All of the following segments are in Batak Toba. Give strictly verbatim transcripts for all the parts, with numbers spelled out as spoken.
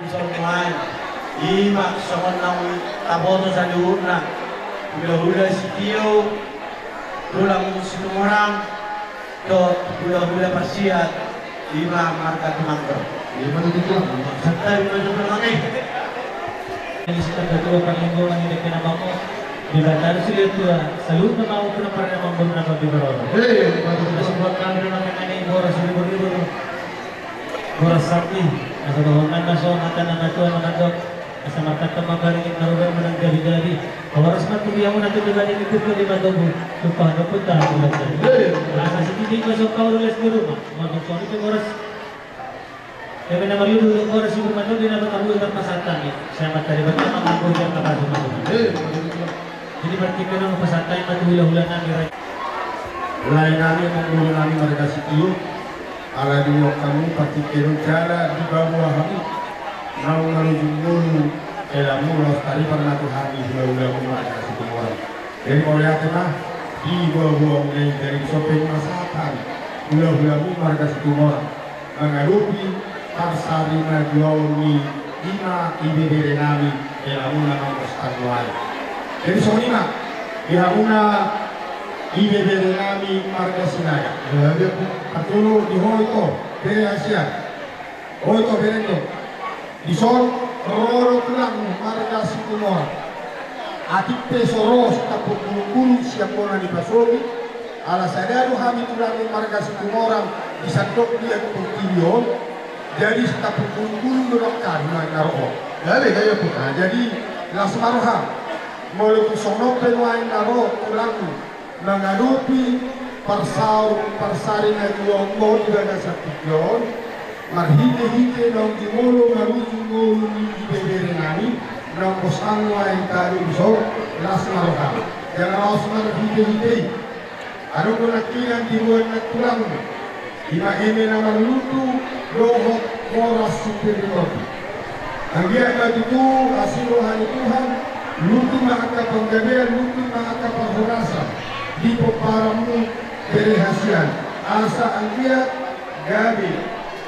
Songon i ma songon naung taboto saluhutna, hulahula sitio, tulang Situmorang, dohot hulahula parsiat, i ma marga Tumandor. Ima tutu. Santabi ma tutu nami. Di sitamba tua parlinggoman ni dengke na mamo, di bataru sila tua, saluhutna ma umpuna parna mambon na mambi baroro. Hei, ima tutu. Nasi buat kami na makan nani boras ribur-ribur. Boras sapi, asa dohonon na songon hata ni natuatua na mandok, asa martantan ma baringin na rudan manang gabe-gabe. Horas ma tu biangun na tu pribadi ni turko di matobu, tumpah na punta na punta. Asa sititi ma songon paulu les di rumah, mantong songon i pe boras. Kami na marludu boras di rumah tu di nama tabu ikan pasatan ni. Saya matari batang mamangku ikan kapal rumah. Jadi partingkian on pasahat hami ma tu hulahula nami. Lae nami, amangboru nami marga Sitio, ala didok hamu partingkian on jala dibaboa hamu naung marujung ngolu helamu laos taripar ma tu hami hulahulamu marga Situmorang. Jadi mauliate ma dibaboa muna i, jadi sope ma sahat hami hulahulamu marga Situmorang mangadopi parsarimaguaon ni ima ibebere nami, helamu na mangkos tanggo ari. Jadi songon i ma di hamuna ibebere nami marga Sinaga. Jadi, patolu di ho ito, bere hasian. Ho ito, bere ito. Dison ro do tulang marga Situmorang. Atik pe so ro sitampuk bulung-bulung sian bona ni pasogi, ala sada do hami tulang marga Situmorang di sandok liat portibi on. Jadi sitampuk bulung-bulung do nang hami na ro. Jadi gaya pun. Nah, jadi las ma roham. Molo tung songon on pe nuaeng na ro tulang mangadopi parsaor parsarimaguaon di bagasan tingki on, marhite-hite naung jumolo marujung ngolu ni ibebere nami, naung pos tanggo ari tadu dison, las ma roham. Jala laos marhite-hite i. Adong do nangkinan diboan na tulang. Ima eme na marlutu dohot boras sipir ni topi. Anggiat ma tutu asi roha ni Tuhan, lutu ma angka panggabean, lutu ma angka parhorasan di pomparanmu bere hasian. Asa anggiat gabe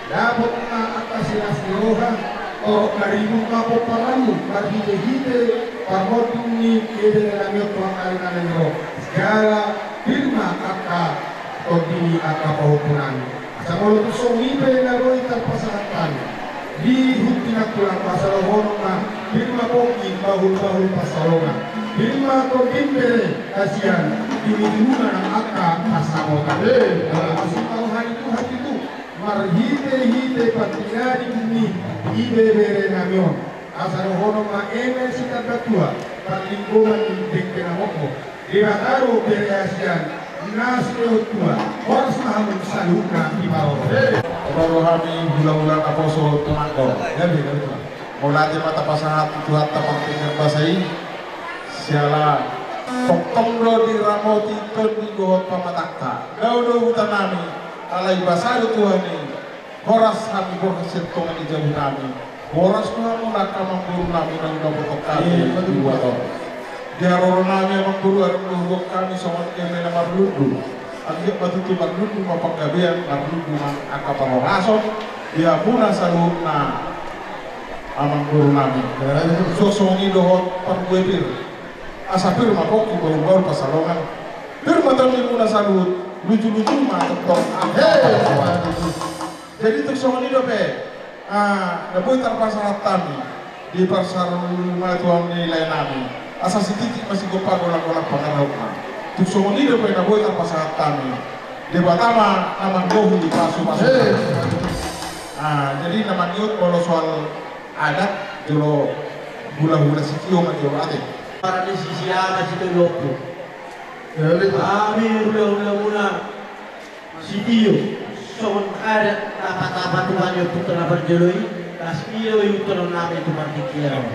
dapot ma angka silas ni roha, torop na ribur ma pomparanmu marhite-hite parmonding ni ibebere nami on tu angka ari na naeng ro. Jala pir ma angka tondi ni angka pahompunami. Asa molo tung songon i pe na boi tarpasahat hami di huta ni tulang, asa dohonon ma, pir ma pongki bahul-bahul pansalongan, pir ma tondin bere hasian, di miniuna nang angka pansamotan. Eh, asi ma roha ni Tuhan i tu marhite-hite partinading ni ibebere nami on. Asa dohonon ma eme sitamba tua, parlinggoman ni dengke na mokmok. Debata do bere hasian na sitio tua, horas ma hamu saluhutna diparorot. Ro do hami hulahula naposo Tumandor. Gabe, gabe, Tulang. Mauliate ma tapasahat tu Tuhanta pangkengken basa i. Siala tongtong do diramoti tondi dohot pamatangta. Dao do hutanami, alai basa do Tuhan i. Horas hami borhat sian tonga ni jabu nami. Horas ma hamu angka amangboru nami naung dapotan hami. Iya, betul. Di luat on. Di haroro nami amangboru, adong do hugok hami songon eme na marlundu. Anggiat ma tutu marlundu ma panggabean, marlundu ma angka parhorasan di hamuna saluhutna amangboru nami. Iya, betul. So songon i dohot parbue pir. Asa pir ma pongki bahul-bahul pansalongan. Pir ma tondimuna saluhut, luju-luju ma tongtong. Hei, waduh. Jadi tung songon i dope, ah, na boi tarpasahat hami di parsarimaguaon ni lae nami. Asa sititi ma sigompa, golang-golang pangarahutna. Tung songon i dope na boi tarpasahat hami. Debata ma na manggohi pasu-pasu. Hei. Ah, jadi na mangiut molo soal adat jolo hulahula sitio ma jolo ate. Parani sisi ama sitio lopu. Jadi hami hulahulamuna sitio, songon adat tapa-tapa tu hami ompunta na parjolo i, las i do ihuthononnami tu partingkian on.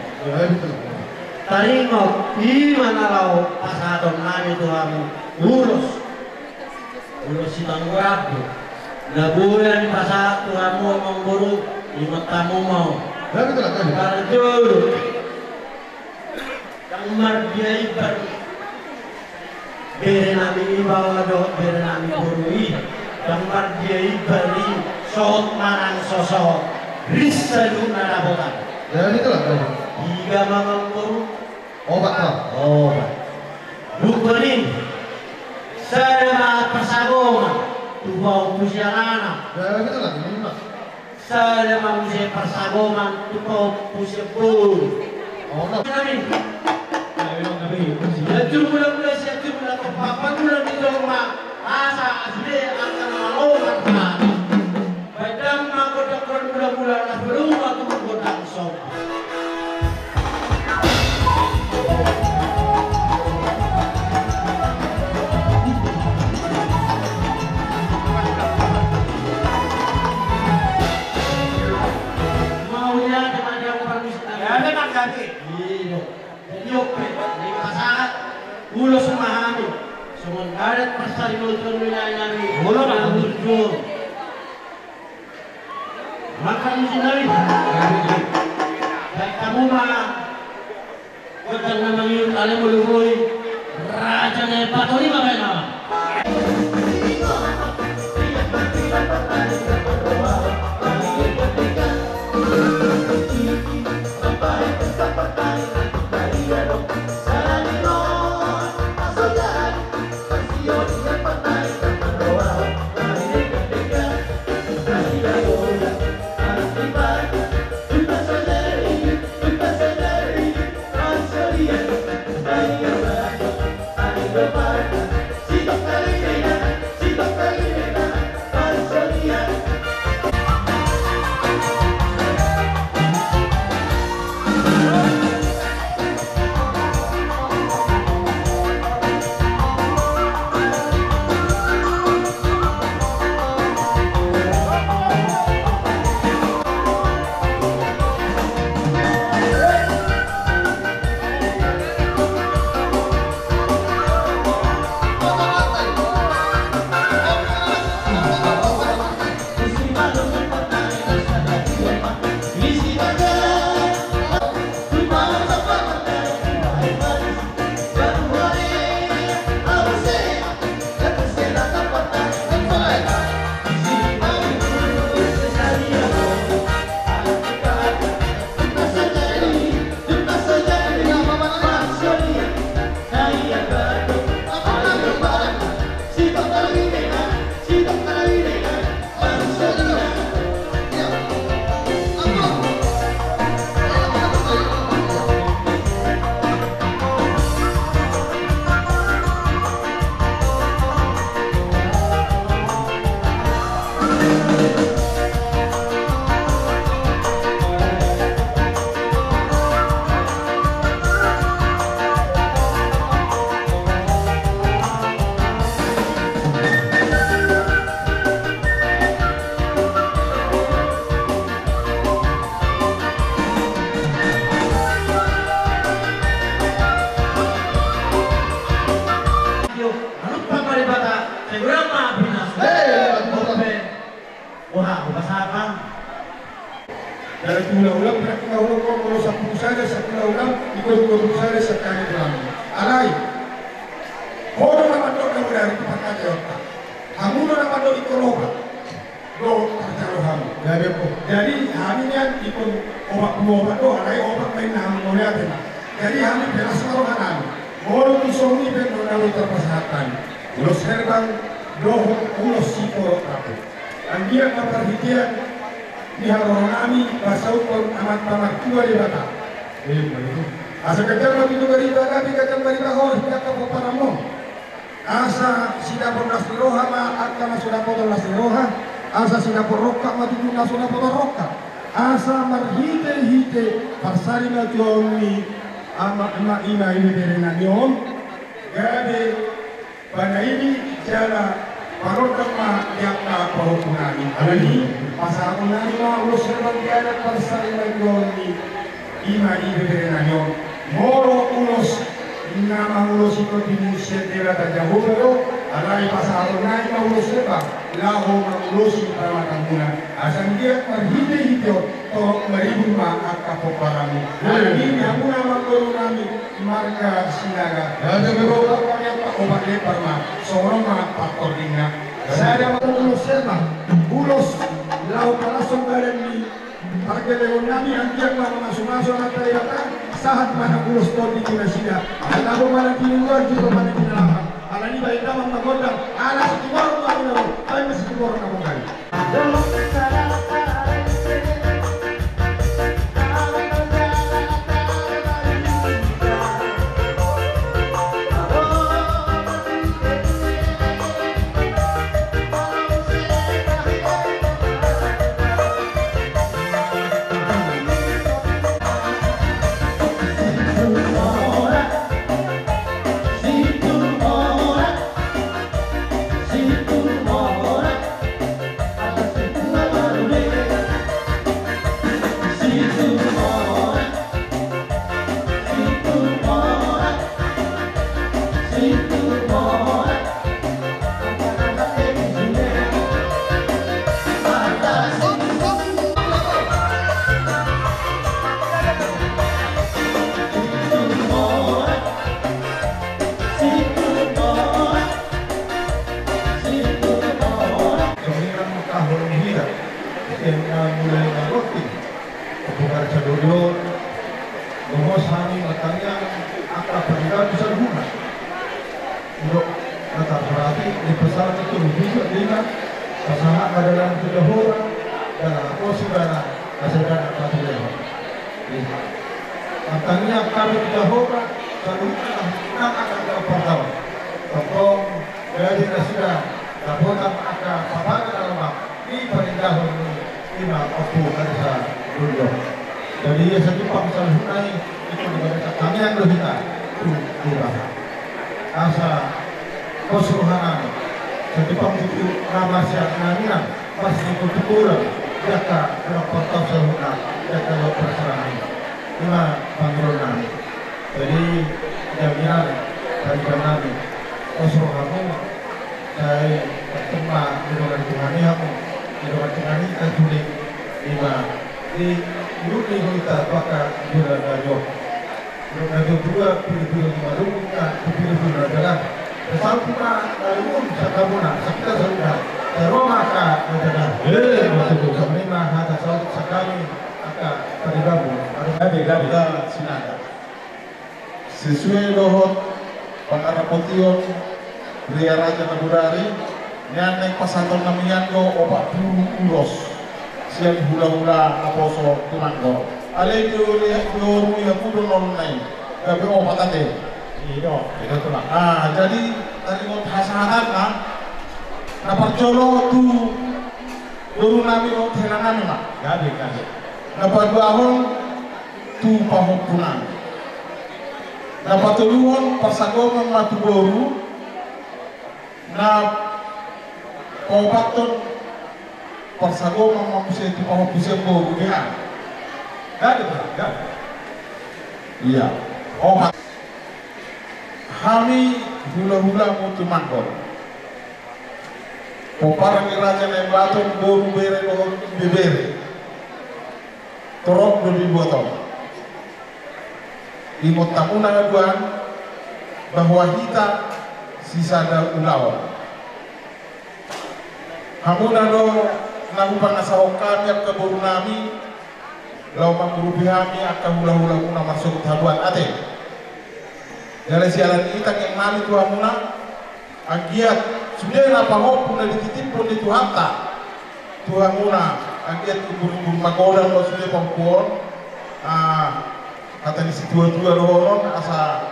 Taringot i ma na laho pasahatonnami tu hamu ulos, ulos sitanggo rambu. Na boi hami pasahat tu hamu amangboru, ingot hamu ma on. Parjolo, ndang mardia imbar i bere nami i baoa dohot bere nami boru i, ndang mardia imbar i, sohot manang so sohot, ris saluhutna dapotan. Jadi itulah. Tiga ma amangboru. Opat ma. Opat. Dung i sada ma parsagoman tu paompu sian anak. Jadi itulah, lima. Sada ma muse parsagoman tu paompu sian boru. Onom. Amin. Sianjur mula-mula, sianjur mula, papan mula ni jolma. Asa asli angka na malo marhata. Badan ma gondang gondang mula-mula, las mula-mula tu gondang somba. Mau ya, teman yang permisi. Ya, memang ganti. Iya. Jadi ope, jadi pasahat. Ulos ma hami. Songon adat parsarimaon ni nai nami. Ulos ma hami. Makan di sini. Baik kamu mah. Kota nama yuk, ale mulukui. Raja ne patoni ma baik nama. Aduh, aduh, Papa Debata, segera maafin aku. Hei, Papa. Wah, Papa siapa? Dari tulang-ulang, berarti kau ulang, kau mau sapuluh saja, sapuluh ulang, ikut dua puluh saja, sekali ulang. Alai. Kau udah mandok, kau udah hari itu pakai otak. Hamu do na mandok ingkon opat do tarjalo hamu. Jadi hami nian ingkon opat pulu opat do, alai opat ma inna hamu mauliate ma. Jadi hami pe las ma roha nami. Molo tung songon i pe do na ro tarpasahat hami. Ulos herbang dohot ulos sitorop tape. Anggiat ma parhitean ni haroro nami pasauthon amanta martua Debata. Asa ganjang ma tutu barita, gabe ganjang barita ho di angka pomparanmu. Asa sidapot las ni roha ma angka na so dapotan las ni roha, asa sidapot rongkap ma tutu na so dapotan rongkap. Asa marhite-hite parsarimaon ni ama, ama, ima, ibebere nami on, gabe panaili jala parondang ma di angka pahompu nami. Alani, pasahaton nami ma ulos herbang di adat parsarimaon ni ima ibebere nami on. Molo ulos na mangulosi tondi muse Debata Jahowa do, alai pasahaton nami ma ulos herbang laho mangulosi pamatanmuna. Asa anggiat marhite-hite on torop maribur ma angka pomparanmu. Alani, hamuna amangboru nami marga Sinaga. Opat lepar ma, songon on ma pantordingna. Sada ma ulos herbang, ulos laho palashon badan ni Jadi, nami anggiat ma mamasumasu Amanta Debata, sahat ma na ulos tondi tu nasida. Ala tabo ma na di luar, jolo ma na di dalam. Alani baen damang ma gondang, ala Situmorang ma gondang, baen ma Situmorang na gondang. Mulai na roti, bukan sadodon, bahwa sami martangiang angka pariban bisa guna. Untuk mata berarti di pesan itu bisa dengan pasangan pada dalam kita hora, dalam apa sih, dalam masa dalam satu level. Iya. Martangiang kami tu Jahowa, saluhutna na akan dalam partau. Tongtong, jadi nasida, dapotan angka papaga dalam bang, di parindahon ni ima Ompu Karsa Duldo. Jadi, ia setimpang saluhutna i, itu di bagasan tangiang do hita, tu, tu Tuhan. Asa, pos rohanami, setimpang tutu, na marsianami, na marsianami, di angka, dalam partau saluhutna, di angka dalam perasaan. Ima pangidoannami. Jadi, jaminan, paribanami. Pos rohamu, sai terima di dongan Tuhan i hamu, di dongan Tuhan i tertulis, ima di, di hita baka jura rajo. Jura rajo dua, piru-piru lima rukun, piru-piru raja. Bersama, lalu, sakamuna, sakita saluhutna, terima kasih, raja. Eh, betul. Terima hata salut sakami, angka paribanmu. Gabe, gabe. Kita sinada. Sesuai dohot pangarapotion Ria Raja Nabodari, nian naeng pasahatonnami nian do opat pulu ulos sian hulahula naposo Tumanggo. Alai di, di, di oru i hamu do nol nai, gabe opat ate. Iyo, beda tu lah. Ah, jadi taringot hasahatanna, na parjolo tu borunami dohot helanami ma. Gabe, gabe. Na paduahon tu pahompunami. Na patoluhon parsagomon ma tu boru, na paopathon parsagomon ma muse tu pahompu sian boru, ya. Gabe, gabe. Iya. Opat. Hami hulahulamu Tumanggo. Pomparan ni Raja Naimbaton, boru, bere dohot ibebere. Torop do dibuat on. Ingot hamuna haduan, bahwa hita sisada ulaon. Hamuna do na hupangasahon hami angka borunami, laho mangurupi hami angka hulahulamuna marsogot haduan ate. Jala siala ni i tangiangnami tu hamuna, anggiat sude na pahompu na dititiphon ni Tuhanta tu hamuna, anggiat imbur-imbur magodang do sude pahompu on. Ah, hata ni situa-tua dohonon asa,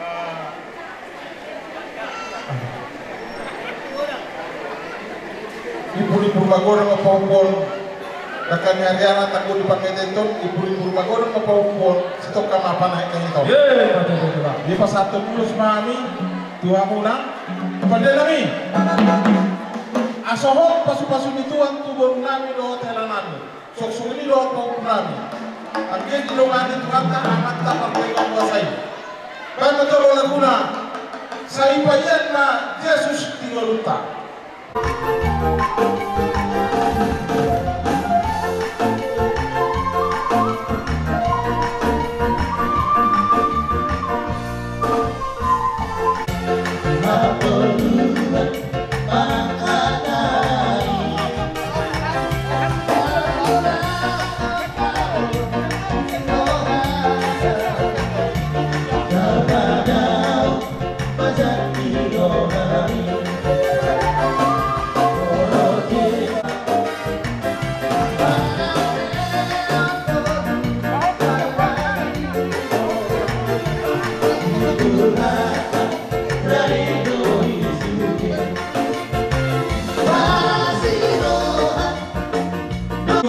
ah, imbur-imbur magodang ma pahompu on. Dangka ni ari on, tanggo di pangeteton, imbur-imbur magodang ma pahompu on, sitongka ma panaek na hiton. Ye, betul, betul, Pak. Dipasahat ulos ma hami tu hamuna. Pande nami. Asa hot pasu-pasu ni Tuhan tu borunami dohot helanami. Suksuk ni dohot pahompunami. Anggiat dilongani Tuhanta, Amanta, Pardenggan Kuasa i. Baen ma jolo laguna, sai paian ma Jesus di ngolunta.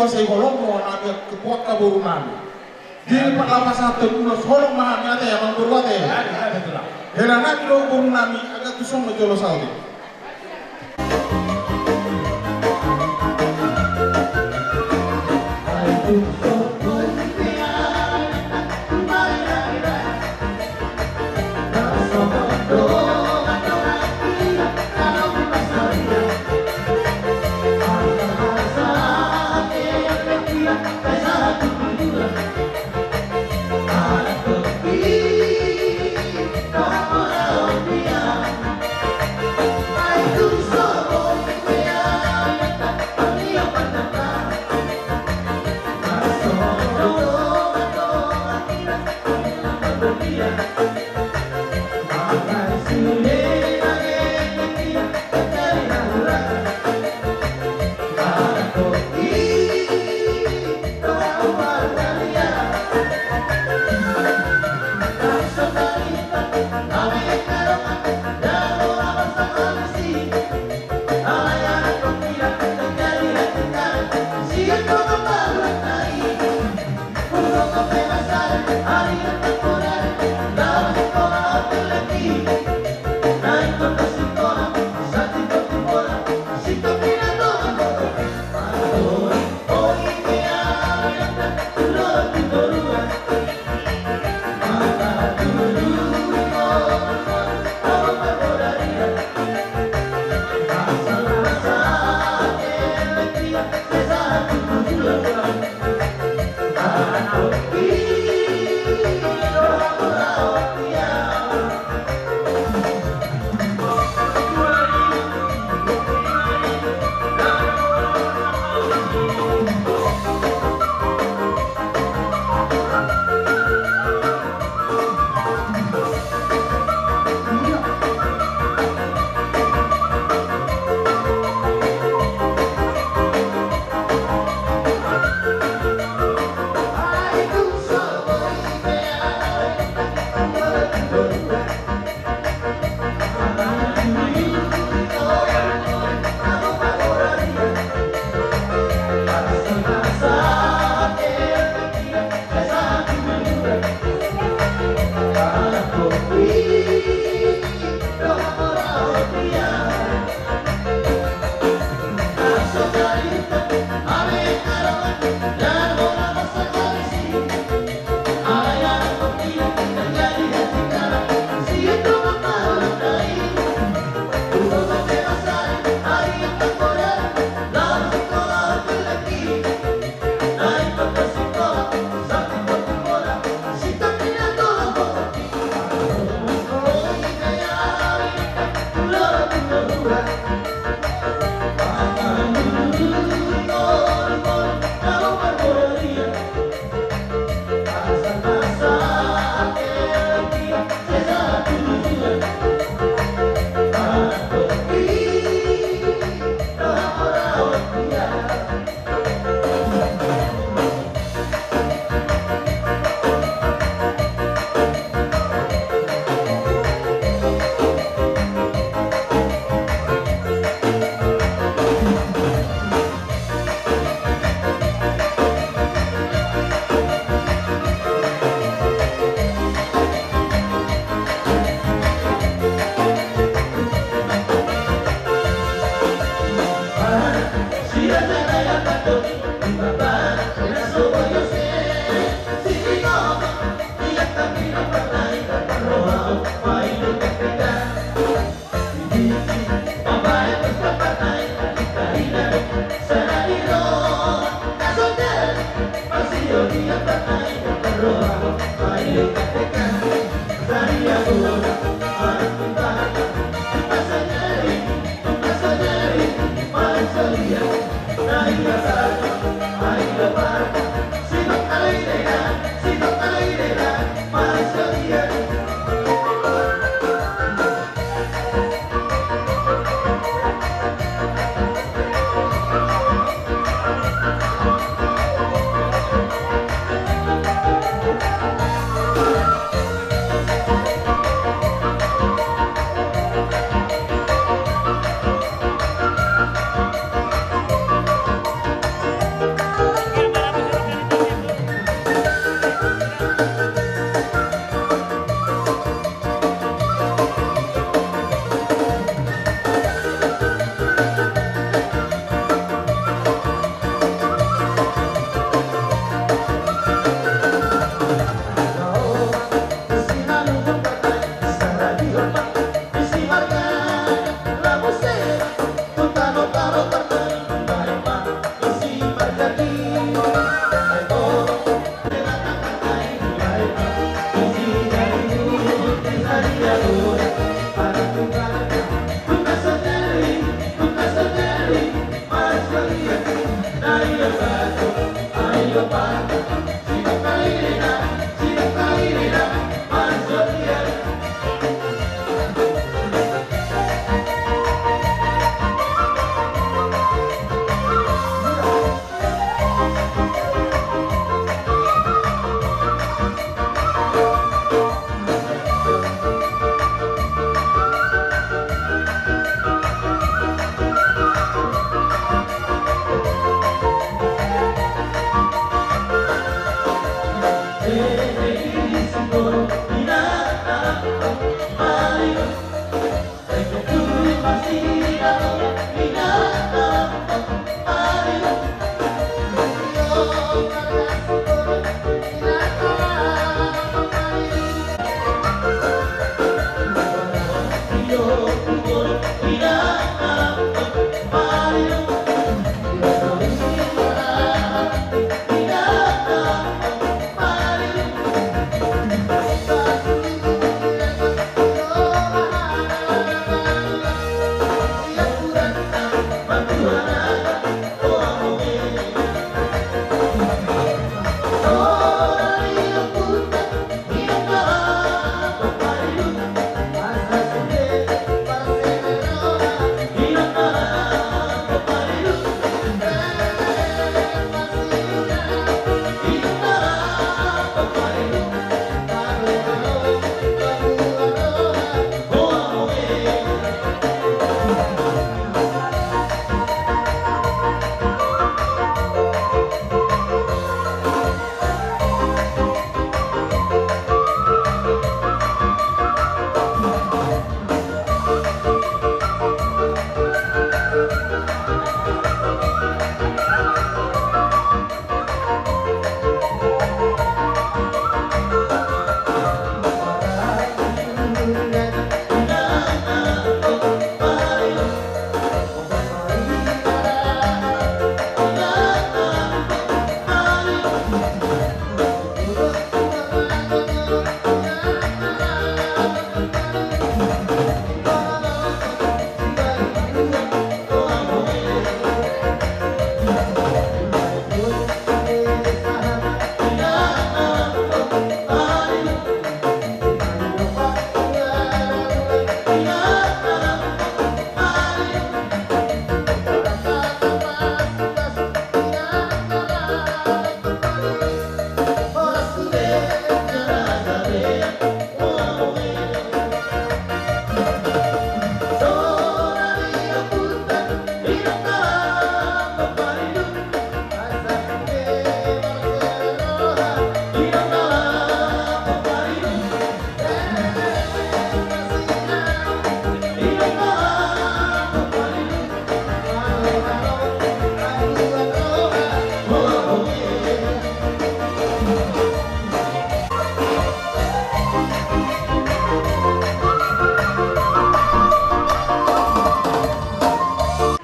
Sai holong ma hami angka boru nami. Di parlapasan tu ulos holong ma hami ate, amang boru ate. Hela nami do boru nami, agak tusong na jolo saute.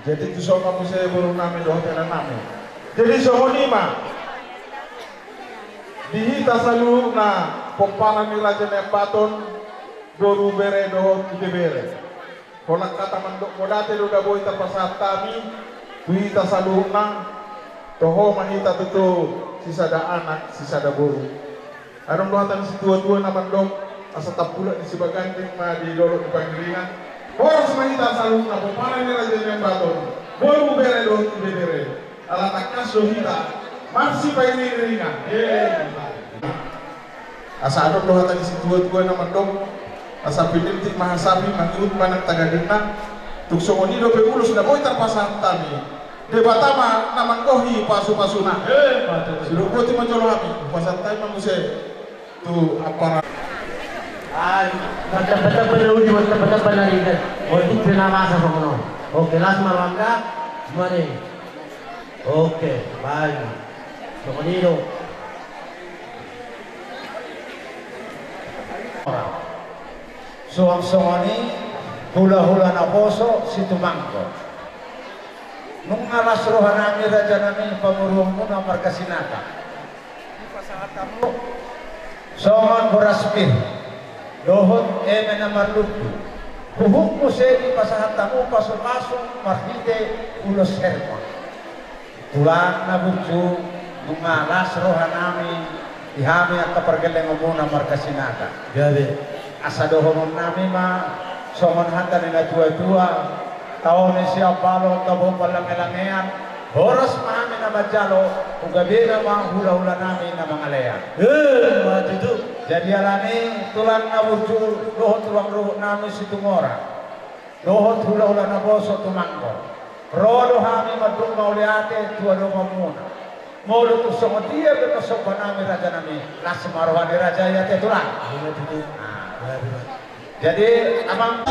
Jadi tu son ma muse boru nami dohot inang nami. Jadi songon i ma di hita saluhutna pomparan ni Raja Naimbaton, boru, bere dohot ibebere. Holan hata mandok mauliate do na boi tarpasahat hami tu hita saluhutna. Toho ma hita tutu sisada anak sisada boru. Adong do hata ni situatua na mandok, asa tambulak ni Sibaganding ma di dolok ni Pangiringan. Horas ma hita saluhutna pomparan ni Raja Naimbaton, boru, bere dohot ibebere. Ala tangkas do hita marsipairingiringan. Asa adong do hata ni situatua na mandok, asa pinintik ma hasapi mangihut ma nang tagadingna. Tung songon i dope ulos na boi tarpasahat hami, Debata ma na manggohi pasupasuna. Sidung boti ma jolo hami, hupasahat hami ma muse tu ampara. Ai, mantap, mantap, mantap, mantap, mantap, mantap. Oke, las ma rohanta. Mane. Oke, baik. Songon i do. Suang songon i, hulahula naposo situmangkot. Nunga las rohanami rajanami pamoruonmuna marga Sinata. Hupasahat hamu songon boras pir dohot eme na marlundu. Huhut muse dipasahat hamu pasupasu marhite ulos Hermon. Tulang na burju, nunga las rohanami di hami angka pargellengonmuna marga Sinaga. Gabe. Asa dohononnami ma songon hata ni natuatua: Tao ni siambalon, tabo parlangelangean, horas ma hami na manjalo, ugabena ma hulahulanami na mangalean. Emma tutu. Jadi alani, tulang na burju dohot tulang ruhutnami Situmorang dohot hulahula naposo Tumanggo, ro do hami mandok mauliate tu adopanmuna. Molo tung songon dia pe parsombanami, rajanami, las ma roha ni raja i, ate tulang. Emma tutu. Nah. Jadi amang.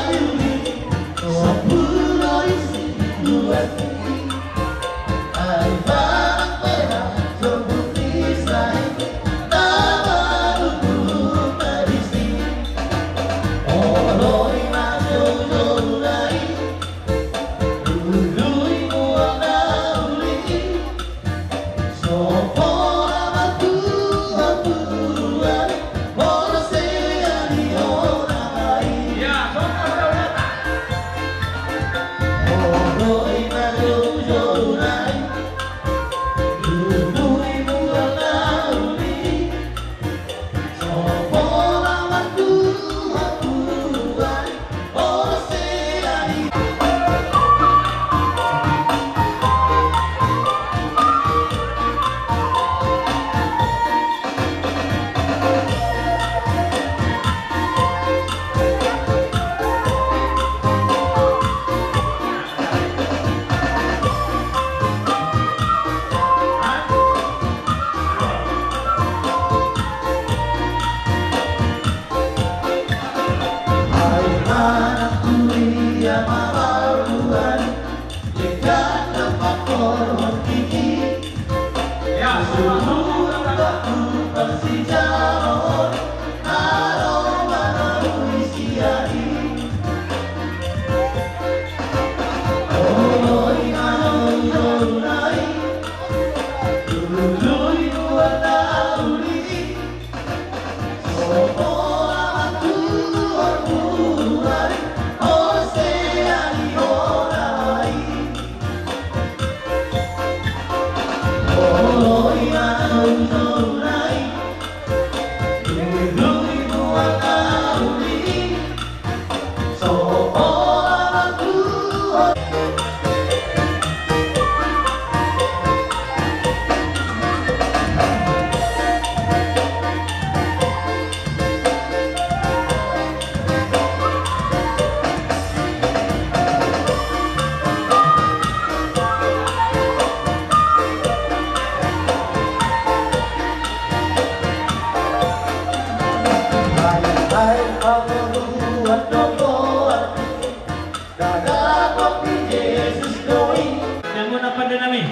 Namun apa denami?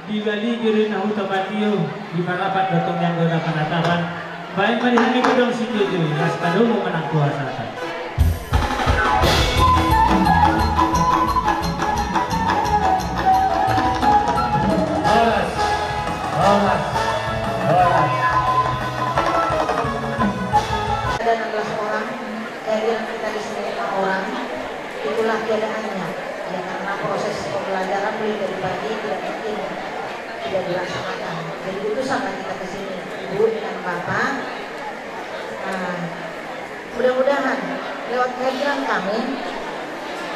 Di Bali giri na huta Batio, di Parapat datang yang guna penatapan. Baik mari hami godang situ itu, las kadomu menang kuasa. Horas, horas, horas. Ada enam belas orang, kehadiran kita di sini lima orang, itulah keadaannya. Ya, karena proses pembelajaran mulai dari pagi tidak mungkin tidak dilaksanakan. Jadi utusanlah kita ke sini, Ibu dengan Bapak. Nah, mudah-mudahan lewat kehadiran kami,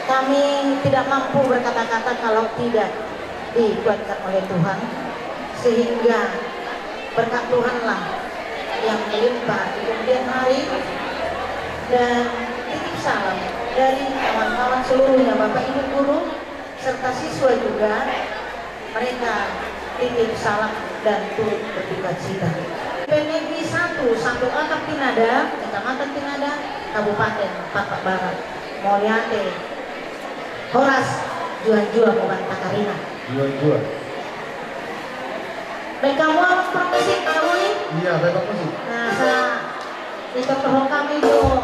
kami tidak mampu berkata-kata kalau tidak dikuatkan oleh Tuhan, sehingga berkat Tuhanlah yang melimpah di kemudian hari. Dan titip salam dari kawan-kawan seluruhnya, Bapak Ibu guru, serta siswa juga, mereka titip salam dan turut berduka cita. P N N I satu, Satu Atap Tinada, Kecamatan Tinada, Kabupaten Pakpak Barat. Mauliate. Horas, juan-juan, obat takarina. Juan-juan. Baik, kamu abang permisi, Pak Budi? Iya, baik, Pak Musik. Nah, sa-, Ito toho kami do.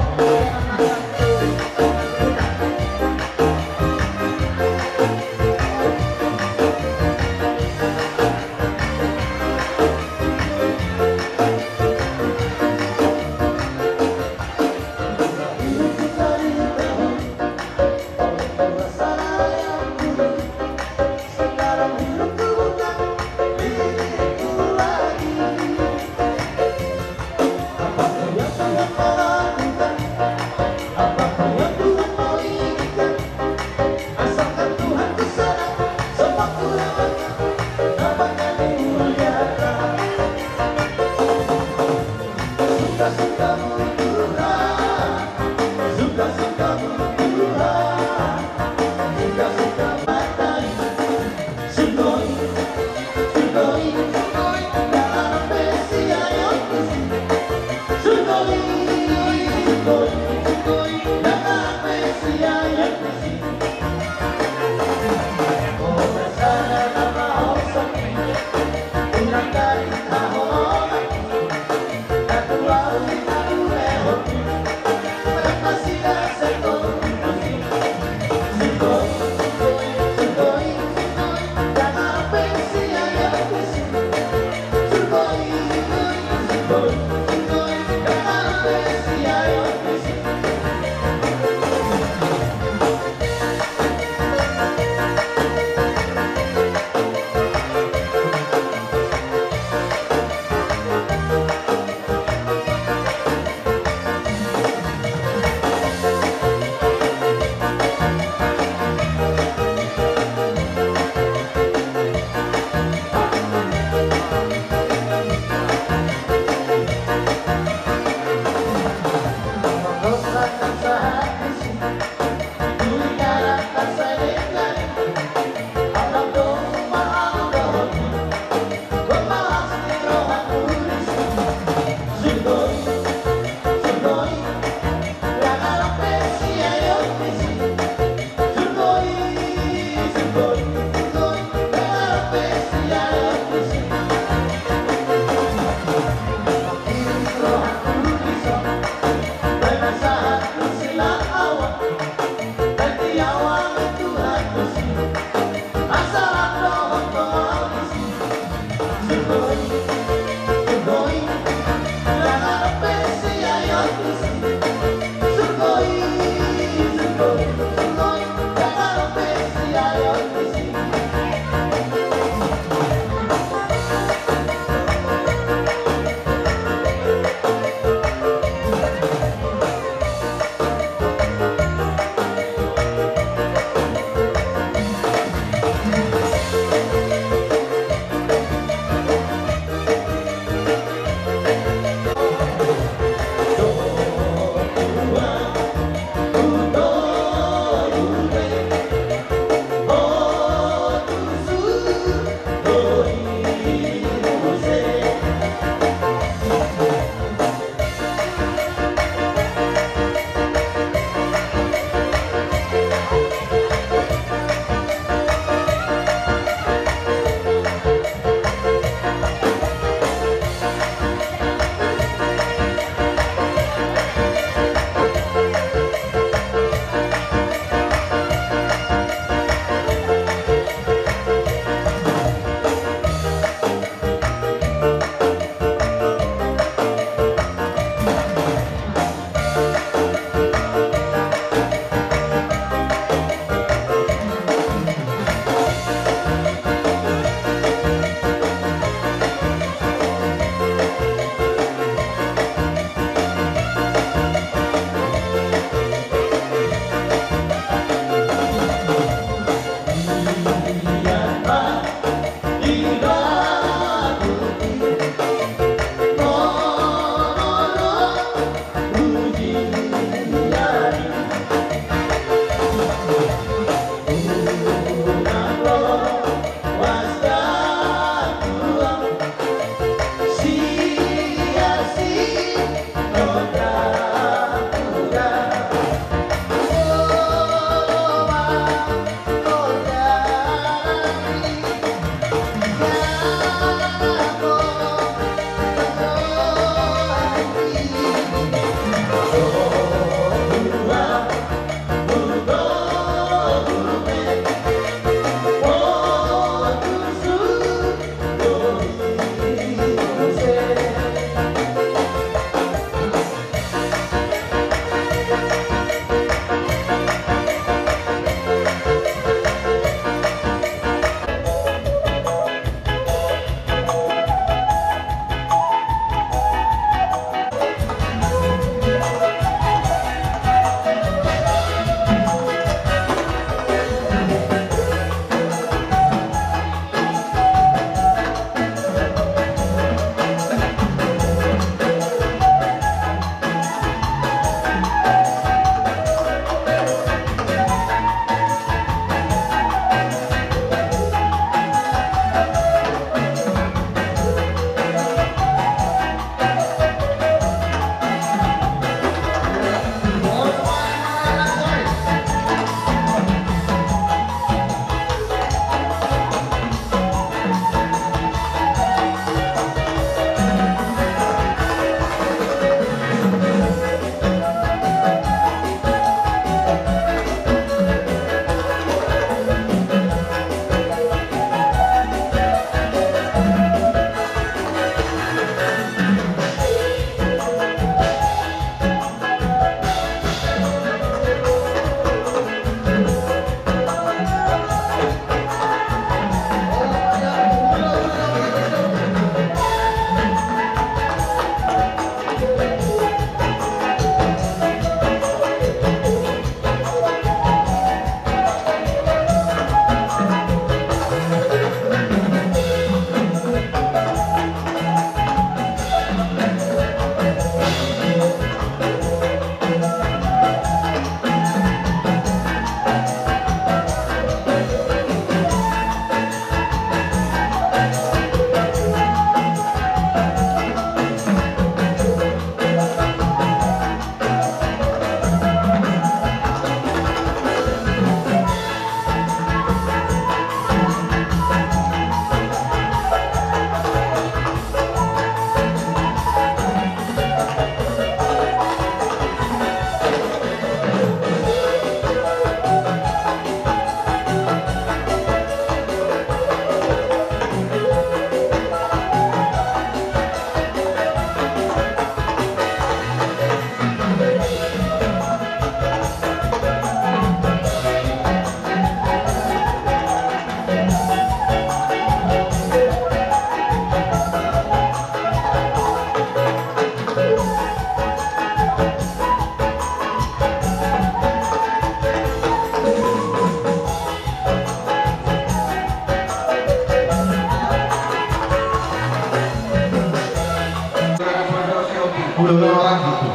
Orang gitu.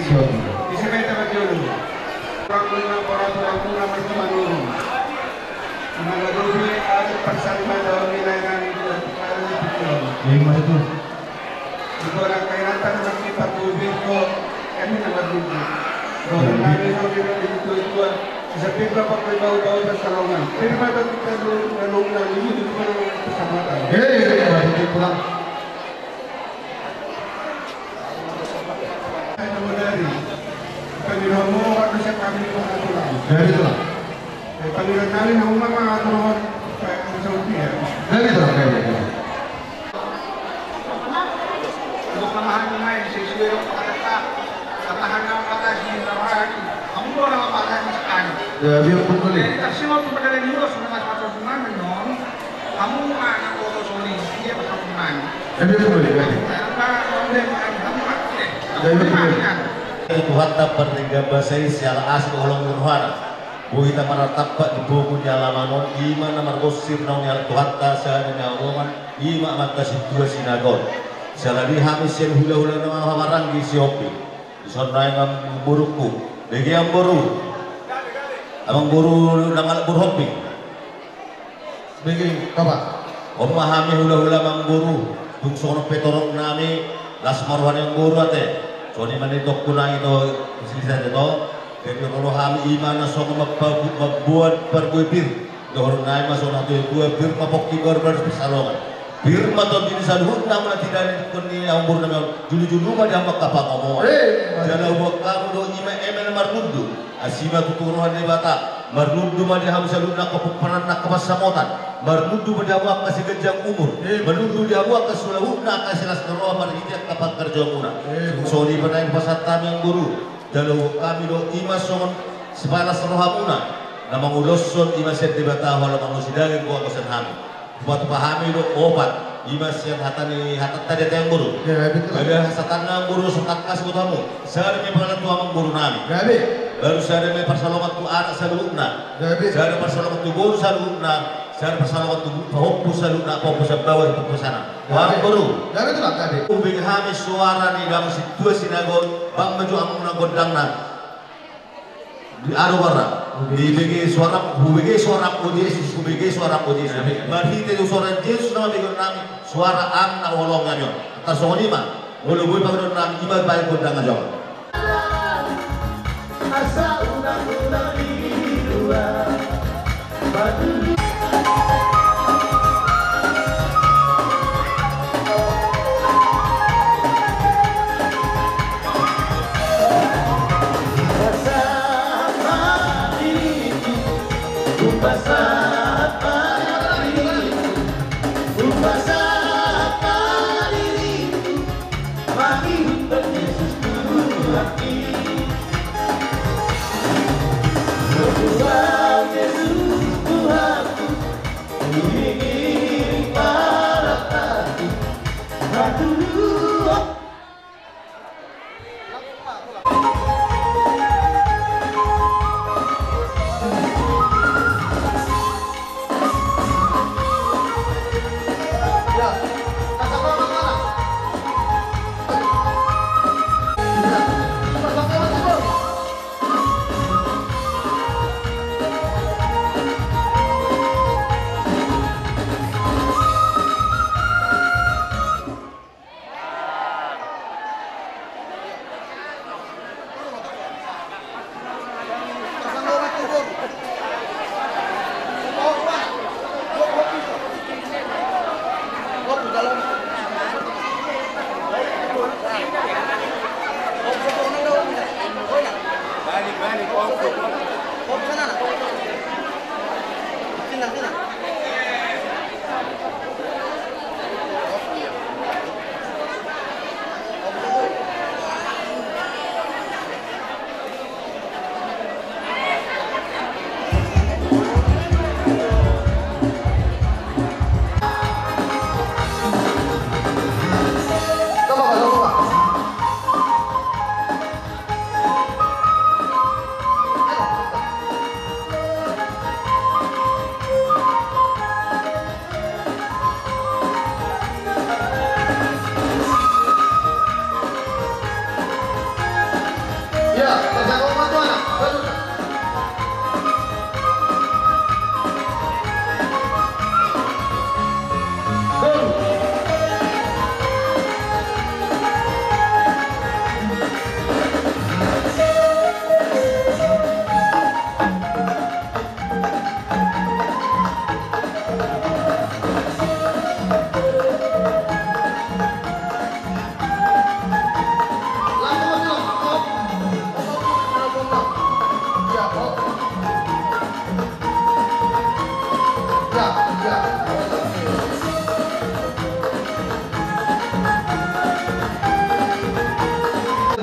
Siap. Isi meta berjolo. Orang punya orang tua aku nama si Manurung. Manggadopi adat parsarimaon di layanan itu, layanan itu. Iya, Mas, itu. Itu orang kairan tadi masih empat puluh bingko, kami nomor tujuh. Kalau kami kalau tidak itu, itu, bisa pindah pakai bau-bau Pesalongan. Terima kasih kita dulu, lalu, lalu, itu, itu, itu, kecamatan. Eh, iya, iya, itu pulang. Dari, dari Romo, waktu saya kami di Kota Tulang. Dari Tulang. Eh, panggilan kami, naung mama turun, eh, Saudi ya. Dari Tulang, dari Tulang. Untuk kelemahan pemain, sesuai dengan kata, kelemahan yang patah di lapangan, kamu orang patah di sekarang. Ya, biar pun boleh. Jadi, tak sih, waktu pada lagi urus, sama satu pemain, non. Hamu ma na boto soli, dia ma hamu ma. Ede boleh, ede. Ede boleh. Tuhanta pardenggan basa i siala asi dohot holong ni rohana. Boi hita marnatampak di pogu ni alaman on, i ma na marbonsir naung nialap Tuhanta sada ni haholongan, i ma amanta sintua Sinaga on. Siala ni hami sian hulahula na manghahamaranggi Sihombing. Dison nai ma amangborungku. Bege amangboru. Amangboru na mangalap boru Hombing. Bege, Bapak. On ma hami hulahula amangboru, tung songon on pe torop nami, las ma roha ni amangboru ate. Songon i ma na nidokku nai tu silisa ate to. Jadi olo hami i ma na songon mampa-, mamboan parbue pir. Dohononnami ma songon natuatua, pir ma pongki, baru baru Pesalongan. Pir ma tondi ni saluhutna muna, tidak ni tingkon ni amangboru nami on. Julujulu ma di hamu angka pangomoan. Eh, jala huboan hamu do i ma eme na marnundu. Asi ma tutu roha ni Debata, marnundu ma di hamu saluhutna angka pomparan, angka pansamotan, marnundu ma di hamu angka siganjang umur, marnundu di hamu angka saluhutna angka silas ni roha marhite angka pangkarjaonmuna. Songon i ma na hupasahat hami amangboru, jala huboan hami do i ma songon sipalas rohamuna, na manguloshon i ma sian Debata, holan mangulon sidaging gogo sian hami. Hupasahat hami do opat, i ma sian hata ni hatanta di ate amangboru. Gabe hasahatna amangboru, so tangkas boto hamu. Sada ma i pangalaman tu amangboru nami. Gabe. Baru sada ma i parsalongan tu anak saluhutna. Gabe. Sada parsalongan tu boru saluhutna. Sada parsalongan tu pahompu saluhutna, pahompu Sambawan, pahompu Sanan. Gabe. Amangboru. Gabe tu gabe. Hubege hami suara ni damang sintua Sinaga on, bang ma jo amang na gondangna. Di aro bara. Hubege suara, hubege suara o Jesus, hubege suara o Jesus. Marhite do suara Jesus na mambege nami, suara anak holong nami on. Tarsongon i ma, molo boi pangidoan nami, i ma baen gondang aja. Asa ulang-ulang di luar. Mangihut Tuhan Yesus Tuhanki. Tuhan Yesus Tuhanku, iring-iring paratahon. Aduh.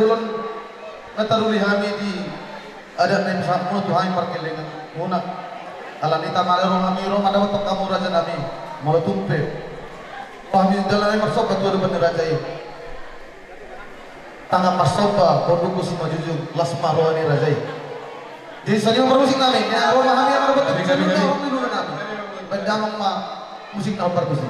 Bulan na taruli hami di adat na i, sahat muna tu hami parkelengan muna. Alani i, tamane ro hami, ro ma dapothon hamu raja nami, molo tung pe ro hami, jala nami marsomba tu adopan ni raja i. Tangan marsomba, pondukku simanjujung, las ma roha ni raja i. Jadi songon i ma parmusik nami, ro ma hami, ro ma hami. Baen damang ma musik na parmusik.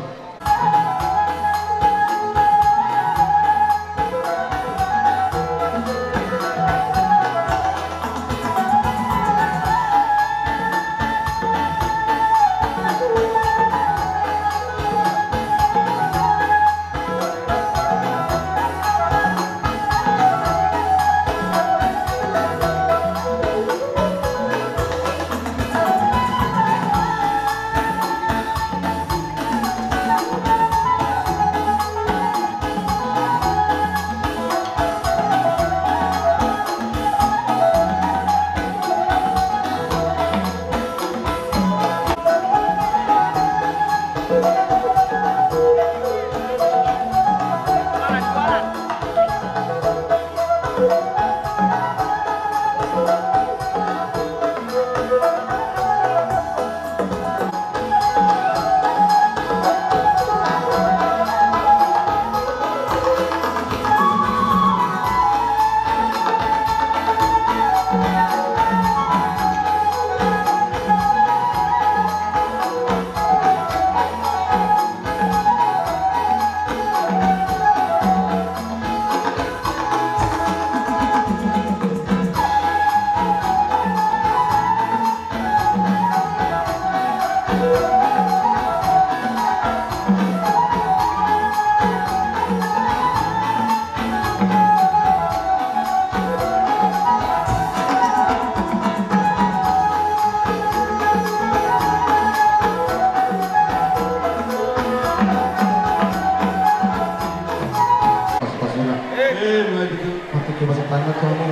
Pas-pas ulang. Eh, maju. Waktu coba sepanjang kamu,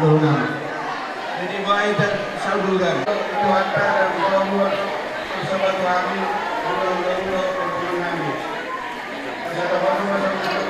ulang. Jadi, baik dan saluran. Itu hantar dan bawa bersama kami, ulang-ulang, ulang-ulang, ulang-ulang. Masa depan, masa depan.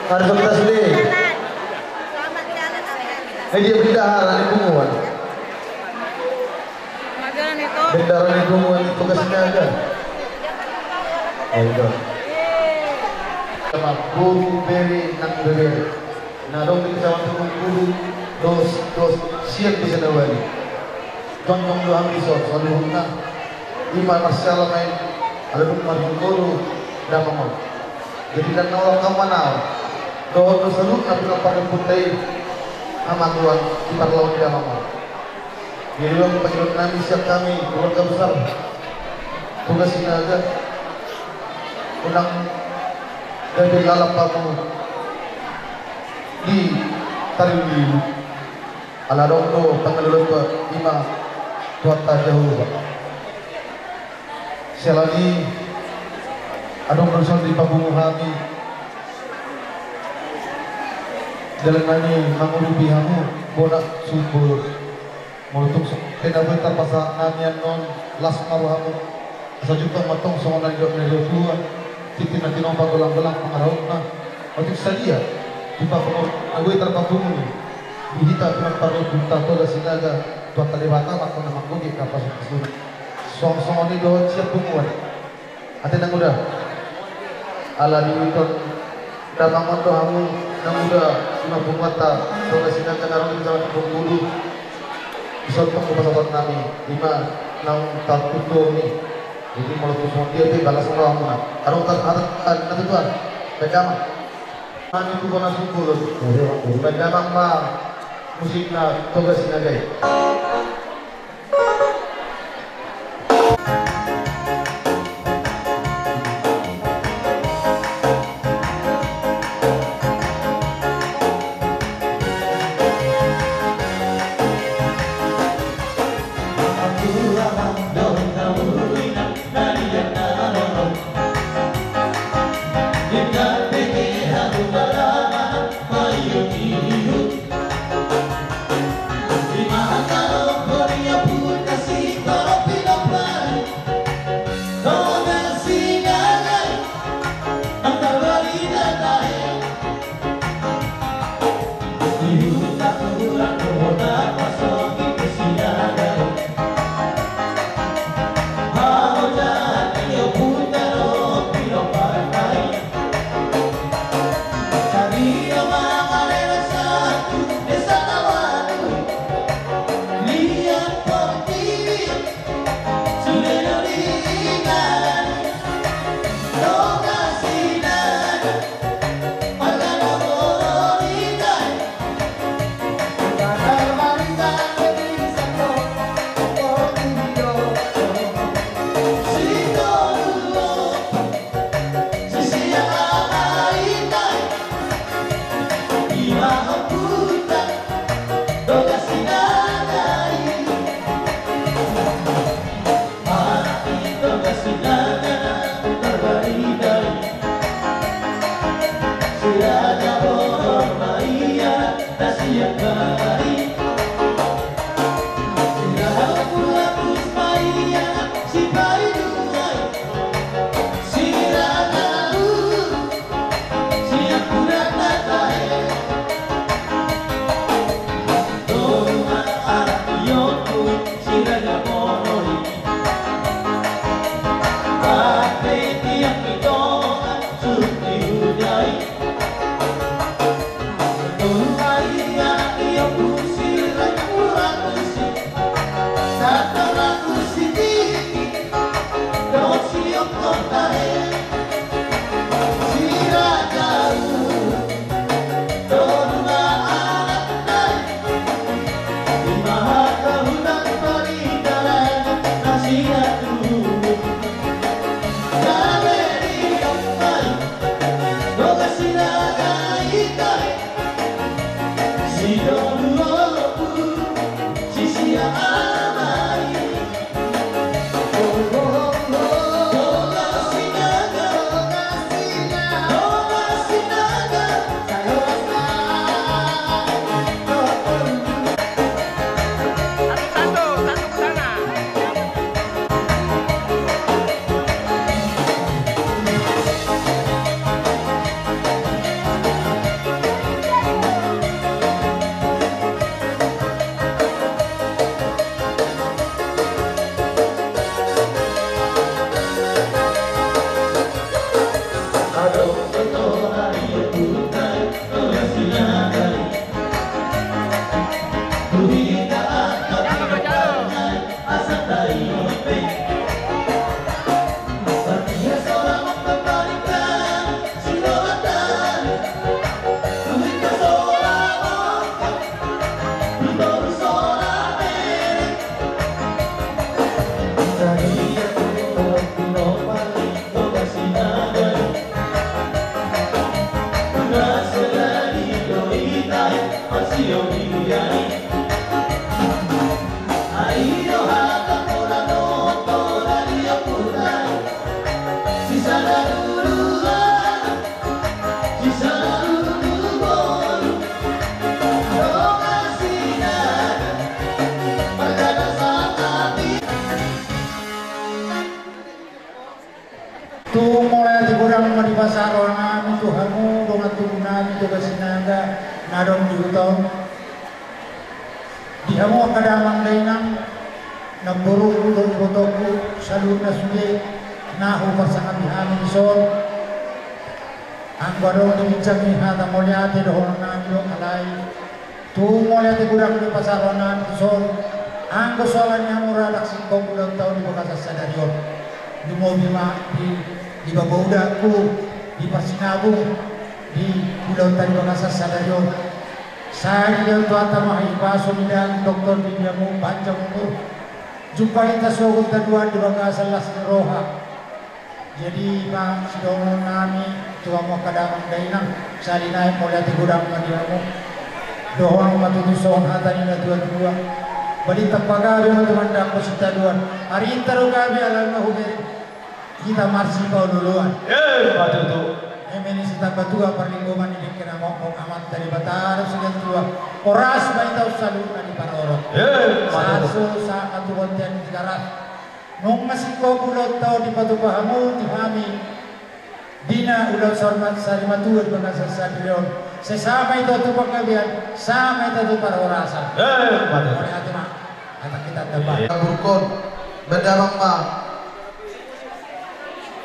Harus kita sini. Eh, dia bendahara ni punguan. Bendahara ni punguan itu ke sini aja. Ayo. Sama boru bere nang bebere. Na adong di Kecamatan Bungkulu, dos, dos, sian di sana wali. Tongtong do hami dison, saluhutna. Ima marsiala ma i, ala dung marjolo do damang on. Jadi, ndang na olo hamu manao. Dohot do saluhutna pinompar ni ompunta i, hamagoan di parlaon ni damang on. Jadi, on pangidoan nami sian hami, keluarga besar Toga Sinaga, unang gabe lalap hamu di tarlumobi. Ala adong do pangaluluanta, ima Tuhanta Jahowa. Siala ni i, adong do dison dipapungu hami dalan nami mangurupi hamu, bona suhut bolon. Molo tung so, pe na boi tarpasahat nami annon, las ma rohamu. Asa jumpang ma antong songon na nidok ni natuatua, tintin na tinopa, golanggolang pangarahutna. Otik sadia, jumpang pangarahutna boi tarpapungu di hita pinompar ni ompunta Toga Sinaga, Tuhanta Debata ma antong na manggogoi na pasupasuna. Songon, songon i dohot sian punguan. Ate nang uda. Ala di uton damang on do hamu, nang uda, ima punguanta Toga Sinaga na ro di Kecamatan Bungkulu. Dison tong do pasahaton nami, ima naung tartutuon i. Jadi molo tu songon dia pe balas rohamuna. Adong tar-, tar-, tar-, tar-, tuan. Baen damang. Nami tu bona sungkul. Baen damang ma musikna Toga Sinaga i. Tung mauliate godang ma dipasahat rohanami tu hamu dongan tubu nami Toga Sinaga na adong di huta on. Di hamu angka damang dainang, namborungku dohot ibotongku saluhutna sude na huparsangapi hami dison. Anggo adong di ginjang ni hata mauliate dohononnami do, alai tung mauliate godang do dipasahat rohanami dison. Anggo so ala ni hamu ra ndang singkop ulaonta on di bagasan sadari on. Lumobi ma di, di bapa udakku, di parsinabung, di ulaonta di bagasan sadari on. Sai dilehon Tuhanta ma hahipason ni daging, tongtong di dia ma panjang umur. Jumpa hita sogot dainang di bagasan las ni roha. Jadi ma sidohonon nami tu hamu angka damang dainang, sahali nai mauliate godang ma di hamu. Dohonon ma tutu songon hata ni natuatua: Balintang pagabe ma tumandangkon sitadoan. Arinta do gabe alana hubereng hita marsipaolooloan. Emma tutu. Eme ni sitamba tua parlinggoman ni dengke na mokmok, Amanta Debata dohot sigantua. Horas ma hita on saluhutna di parorot. Emma tutu. Sahat solu sahat ma tu bontean ni Tigaras. Nunga singkop ulaonta on dipatupa hamu tu hami di na ulaon saur ma-, sarimatua di bagasan sadari on. Sai sahat ma hita tu panggabean, sahat ma hita tu parhorasan. Emma tutu. Mauliate ma. Hata hita tamba. Burkon, baen damang ma.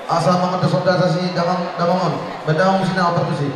Asa mangondas-ondas si damang, damang on. Baen damang musik na opat tusi.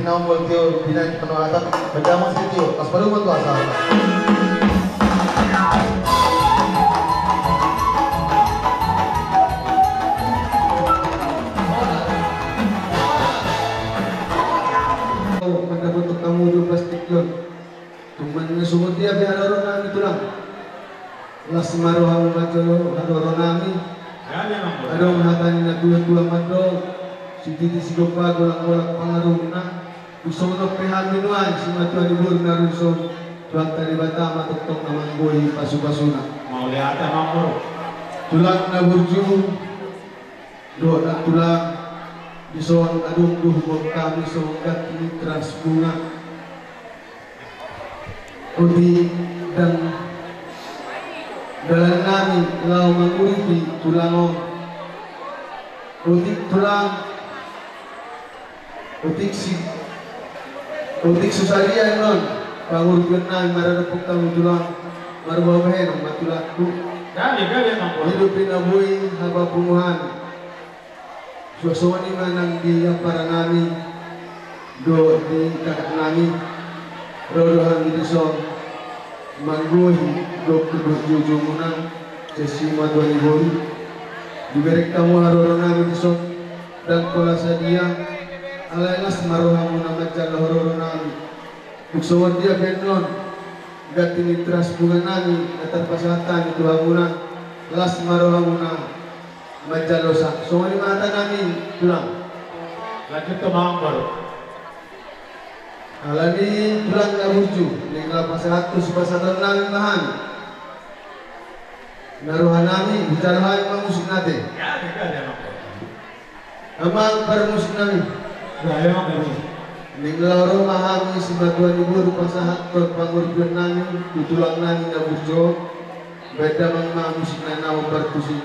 Tinaun mol tio, binaen panoatan, baen damang si tio, pas palu mol tu asa. Mandapothon hamu do plastik on. Tung manang songon dia pe haroro nami tulang. Las ma rohamu manjalo haroro nami. Adong hata ni natuatua mandok: Sititi sigompa, golanggolang pangarahutna. Tung songon on pe hami nuaeng simatua ni boru na ro dison, Tuhanta Debata ma tongtong na manggohi pasupasuna. Mauliate ma amang boru. Tulang na burju dohot nang tulang, dison adong do huboan hami songon ganti ni teras bunga. Otik dan dalan nami laho manguripi tulang on. Otik tulang, otik si, otik so sadia annon panguripion nami maradophon hamu tulang, marboaboa bahenon ma tulangku. Gabe, gabe, amang boru. Hidup pe na boi hapapungu hami. Suang songon i ma nang di ampara nami dohot di kakak nami, ro do hami dison manggohi dohot, dohot joujou muna sian simatua ni boru. Dibereng hamu haroro nami dison, ndang pola sadia, alai las ma rohamuna manjalo haroro nami. Tung songon dia pe annon ganti ni teras bunga nami na tarpasahat hami tu hamuna, las ma rohamuna manjalo sa. Songon i ma hata nami tulang. Lanjut tu amang boru. Alani tulang na burju, naeng laho pasahat tu sipasahaton nami ma hami. Na roha nami, hujalo hami ma musik nate. Amang parmusik nami. Naeng laho ro ma hami simatua ni boru pasahathon panguripion nami tu tulang nami na burju on. Baen damang ma musik na hombar tusi.